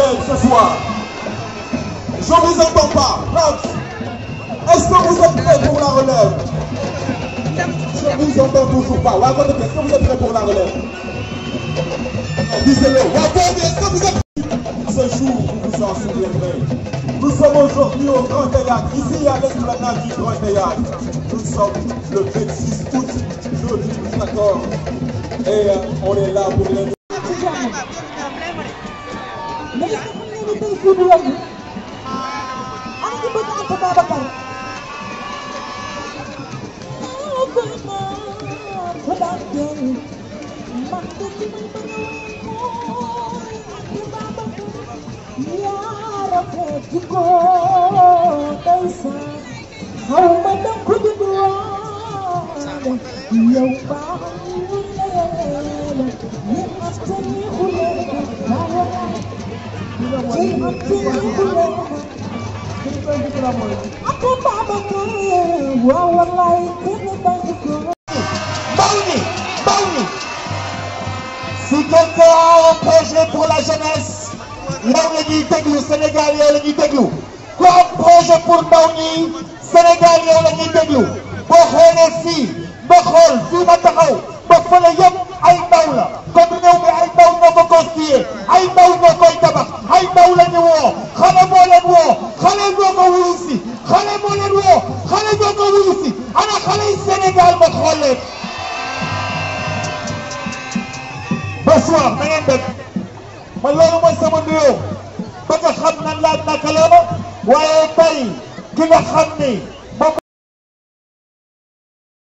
relève ce soir. Je ne vous entends pas. Prince, est-ce que vous êtes prêts pour la relève? Je ne vous entends toujours pas. Est-ce que vous êtes prêts pour la relève? Disez-le. Est-ce que vous êtes prêts? Ce jour, vous vous en souviendrez. Nous sommes aujourd'hui au Grand Théâtre, ici à l'esplanade du Grand Théâtre. Nous sommes le 26 août, jeudi 14. Et on est là pour les... Si quelqu'un a un projet pour la jeunesse, yow la ñuy déglu Sénégal yow la ñuy déglu ku am projet pour ndaw ñi Sénégal yow la ñuy déglu boo xoolee fii ba xool fii ma taxaw ba fële yëpp ay ndaw la comme réew mi ay ndaw ñoo ko constitué ay ndaw ñoo koy tabax ay ndaw la ñu woo xale moo leen woo xale ñoo ko wuyu si xale moo leen woo xale ñoo ko wuyu si ana xale yi Sénégal ma xool leen. Bonsoir, na ngeen def man loolu mooy sama nuyoo ba nga xam nan laa naka la waaye tey ki nga xam ni